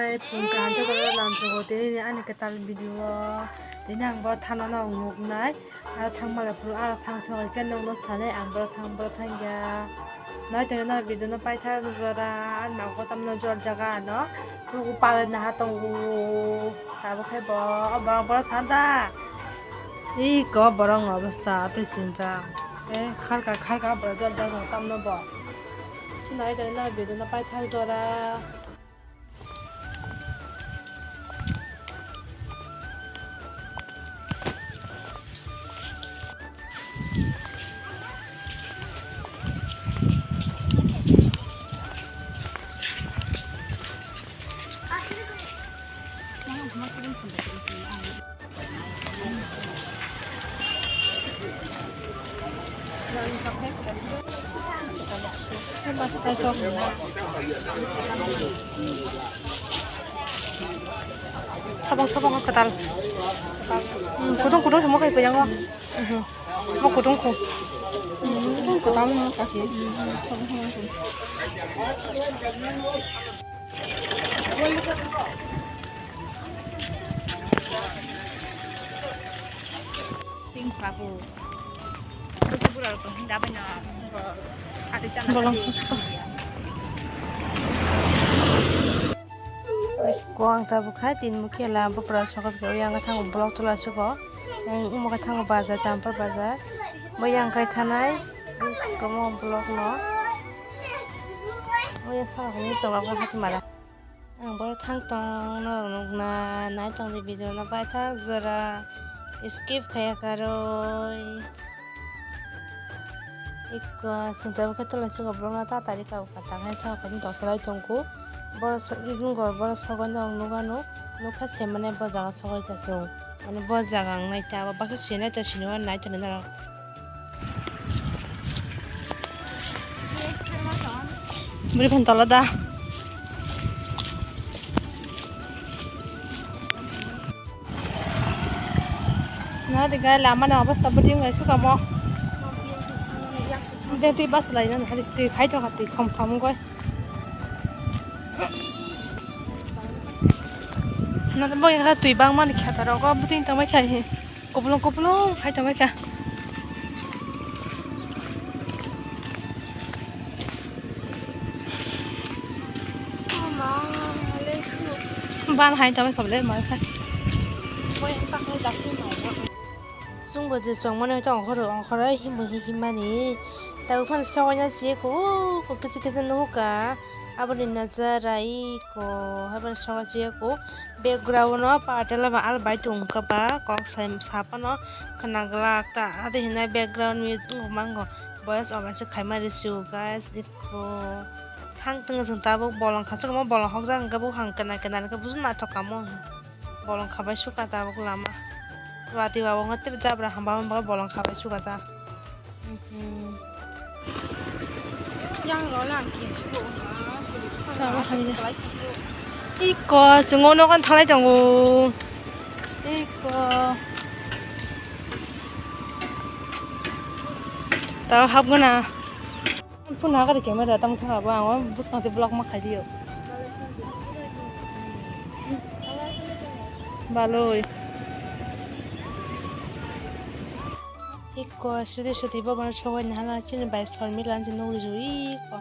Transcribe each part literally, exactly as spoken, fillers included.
Phung kaham khe bono lamsogo tini ani kwtal video o. Tini ang bo thana no nuknai. Aro thang male phuru aro thang sogwi khe nokno sanai ang boro thang boro thang ya. Nai tongwi nai video no paithak jora ani nogo tamno jor jaga ano. Tugu palai naha tongo. Abo khe bo o borok boro sanda. Iko borok ni obostha tei sinta. Eh kharka kharka borok jor jaga tamno bo. Sinai tongwi nai video no paithak jora. Sabong sabong kwtal. Hmm, kutung kutung semua kayak goyang lo. Mhm. Mau kutung ku. Hmm, kutung kutung kasih. Pink pabu. Buku pura rukun hinda bana. Bolong kosong. Ko ang tabuk hai tin mukhe la bupra sokot ko yang thang blog tula suko. Yang umo ka thang bazar champar bazar. Bo yang kai thanai komo blog no. Bo yang sa ko ni chawak ko hati mara. Ang boro thang tong norok nukna nai tong di video no paithak jora skip khaya karwi. Iko sinta bwkhe tole sugo borok no tatari kabo kwtal hai chao kaisa tongsa lai tongkhu. Borok so nungo borok sogwi no ang nukha no nukha se mane bo jaga sogwi ka chwng mane bo jaga ang nai ta abo baksa sinai ta sinwi nai tongwi norok. Bwrwi phan tola da. Na de gai lama ni obostha bwtwi wng lai sukamo. De twi bus lai na twi khai thokha twi khom khom wngoi. Na de bo yagra twi bangmani khe ta rogo bwtwi tongmai khai hi. Kupulung kupulung khai tongmai kha. Ban hai tongmai kha bole mal khai. Chwngbo je chongmani hwnkhe ongkhorwi ongkhorwi himwi himani. Tabuk phano sokoina siye kuk kisa kisa nuhuka. Aboni najara iko haibani sokoina siye kuk. Background o patala ba albai tongkha ba kok sai saphano khwnaglak ta adi hinai background music wngkha mango voice over se khaima risiu guys ikko hang tong chwng tabuk bolong khachukma bolong hokjak hwnkhe buphang kwna kwna hwnkhe buju naithok kamo bolong khabai sukha tabuk lama watwi wabongo tei jabra hamba hamba bolong khabai sukha ta. Yang lo lang ke subo ha. Tamo hamya. Iko chwng o nogo thalai tongo. Iko. Tamo hapgana. Phone ha kari camera tamo thang abo ang buskang te vlog ma khai dio. Baloi. Iko sidi sidi bo bono sogwi naha chini bai sormi lan si nugui rw iko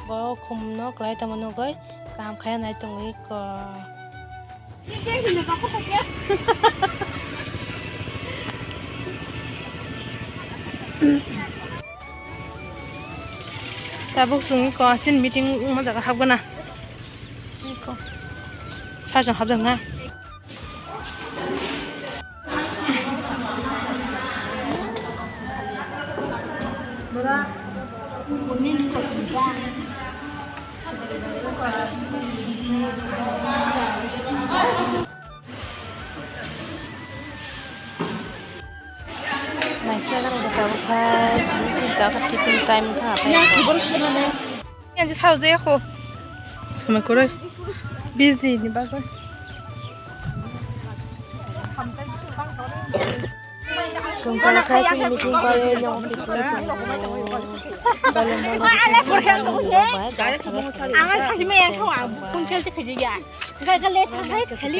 bo khum no kwlai tongma nugui kaham khai nai tongo iko. Tabuk chwng iko asin meeting wngma jaga hapgana. Iko. Sarjang hapjak na. Maisa gana kota bukhai, tinta kha tiffin time kha apai. Yang je sao je ko. Samai koroi. Busy ni bagoi. Chwng tamo khe chini meeting bai o, yak twi khlai tongo. Dole mole khe chwng tamo meeting bai, dak saka khlai tongo. Khe se khe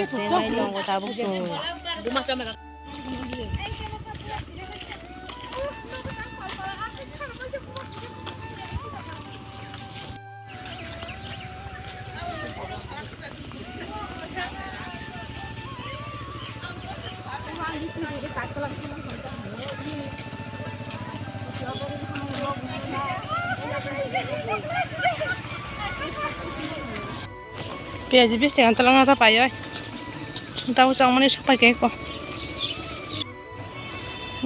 se nai tongo tabuk chwng. Piyaji bising ang tolong nata pai oi. Tau chang mani sok pai khe ko.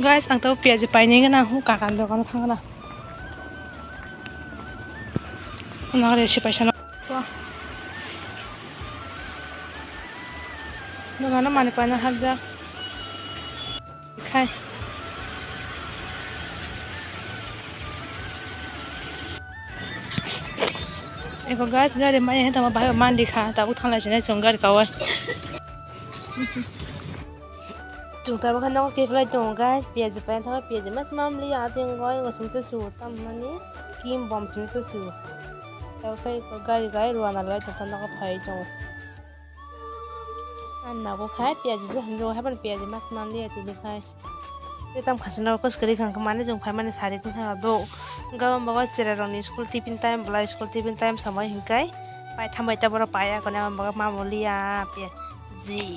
Guys, ang tau piyaji painai gana hu kakan dokan thang gana. Nang re si paisa no. Dokan no mani paina harjak. Khai. Eko guys, gari maya hentama bai mandi kha, tabuk thanglai sinai chwng gari kawai. Chwng tabuk kha nogo kephlai tongo guys, piyaji paina thangma piyaji mas mam li ya, ateng goi ngo sumte su tam nani kim bom sumte su. Tabuk khe gari gai rwana lai tongkha nogo phai tongo. Ang nogo khai piyaji je hamjak hai phano piyaji mas mam li ya tini khai. Tei tam khasina kos kwrwi kha, hwnkhe mani chwng phaimani sari wngkha do. Hwnkhe abo bago cherai rokni school tiffin time, belai school tiffin time samai hinkai pai thambai ta borok pai ya, kone abo bago mamuli ya piya ji.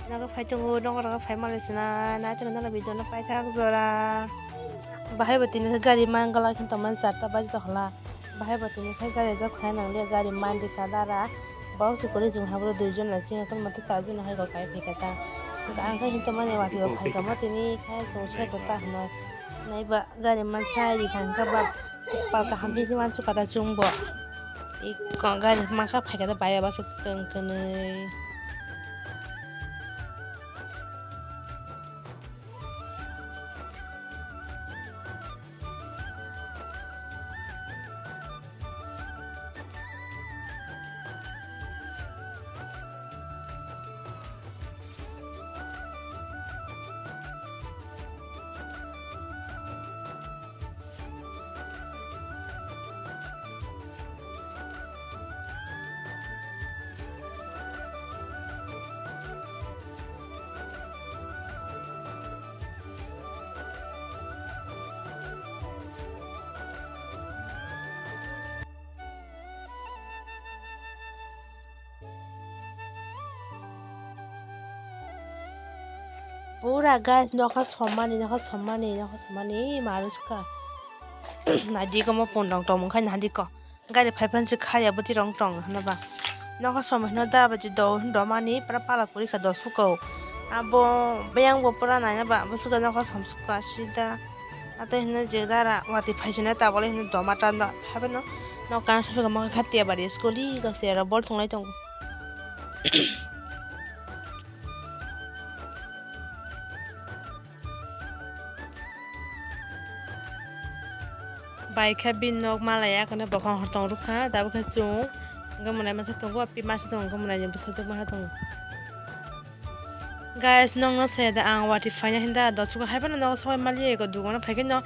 Nogo phai tongo, nogo rogo phai mali sina, nai tongna nana video no paithak jora. Bahai bo tini gari man gala khin tongmani charta baji to hwla. Bahai bo tini khai gari rok khai nang le gari mandi ka dara. Bau si kori jung habro dui jon na sing kon mate char jon hai ko kai phai kata. Ang khai hinto mani wati bo phai kamo tini khai jung se to ta hino. Nai ba gari man sai ri khan ka ba pal kaham bi man su kata chung bo. I ko gari man ka phai kata bai ba su keng kenei. Pura guys, nokha somani, nokha somani, nokha somani, maru suka. Nadi ko mo pon rong tong khai nadi ko. Gari phai phan se khaya bwtwi rong tong hwnba. Nokha somai hwnba dara baji do, do mani pura pala kuri kha do suko. Abo bayang bo pura nai ba, bo suka nokha som suka sida. Ate hwnwi je dara wati phai sina tabole hwnwi doma ta no. Habeno nok kang sa phika mokhe kha tiya bari skuli ga se aro bol thunglai tongo. Bai kha bini nok malaya, kono bokong hor tong rukha, tabuk khe chwng hwnkhe mwnai masa tongo, pi masa tongo, hwnkhe mwnai ni bwsajwk maha tongo. Guys, nokno saya da ang wati phaina hinda, dosuka hai phano nogo sogwi maliya, eko dugano phai khe no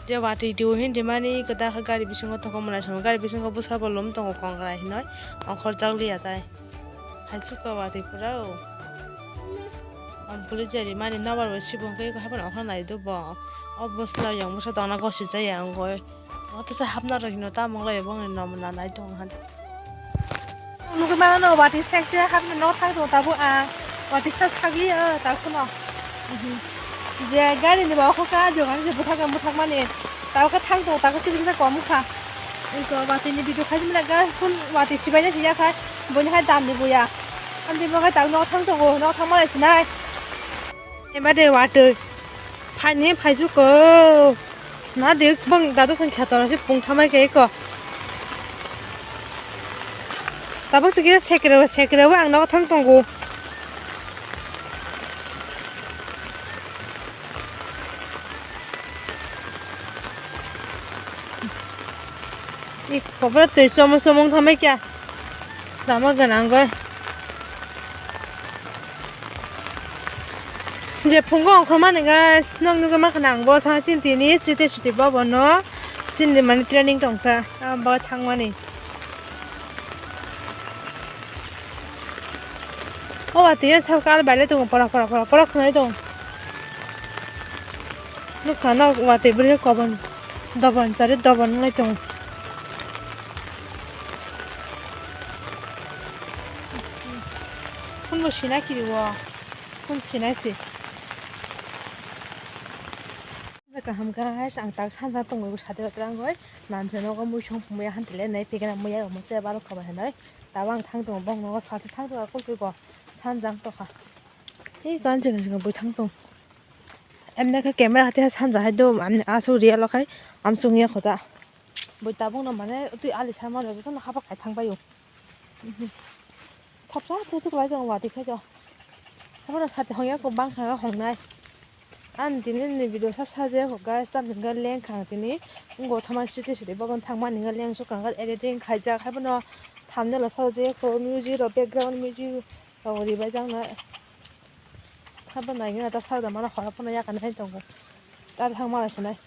je wati rio hindi mani, kwtal khe gari bisingo tongo, mwnai songwi gari bisingo bwsa bo lum tongo, kongrai hinoi ongkhorjak liya tai. Hai suka wati pura o. Ang puli jari mani nobar bo sibo hwnkhe eko hai phano ongkhor nai do bo. O bwsla yang bwsa tongna gosi jaya wngoi. Watisa hapna rok hino tamo wnglaio bongni nom nanai tong han. Nugui mano no wati sek se hapna no thang tong tabuk ang wati sas thagli o tabuk no. Je gari ni ba okho ka jogan je buthak buthak mani tabuk khe thang tong tabuk sibin kom kha. Iko wati ni video khai mila ga kun wati sibai ja siya khai boni hai dam ni buya. Andi mo khai tabuk no thang tongo no thang malai sinai. Ema de watwi. Phaini phaijuko. Na de bang dadu sang khato na si pung thamai khe ko. Tabuk sigi sekre sekre ang nogo thang tongo. Iko bwrwi twi chomung chomung thamai kya. Lama gwnangwi. Je phungo ongkhormani guys, nok nugwi mankha ang bo thang chini tini Sriti Sriti Bhavan no chini mani training tongkha, ah, bo thangmani. O watwi o salka al bailai tongo, pora, pora, pora, pora khwnai tongo. Nukha nok watwi bwrwi kobon, dobon chari dobon wngnai tongo. Phunbo sinai kiri o, phun sinai si. Kaham guys, ang tak sanja tongwi sade batrangwi nanjano muisong pumya hantile nai pegena muya rok mose baro khobai hinoi. Tabo ang thang tongo bong nogo sati thang tongo kultwi go sanjang tokha. Ei ganjeng ganjeng bui thang tong. Emne khe camera hati sanja hai do, amni asuk real o khai amsung ya khoda. Bui tabuk no mane twi ali sama rok jotono haba khai thang bai o. Thapsa thapsa lai tong watwi khai do. Haba no sati hongya ko bang kha hongnai. Ani tini ni video sa sa je ko guys, tam hinga leng khang tini. Ngo thama siti siti bagan thang mani hinga leng su kang editing khai jak hai bono thumbnail sa je ko music ro background music. Tong ribai jang na. Habo nai gana ta sarda mana hora pono yakan hai tongo. Ta thang mala sinai.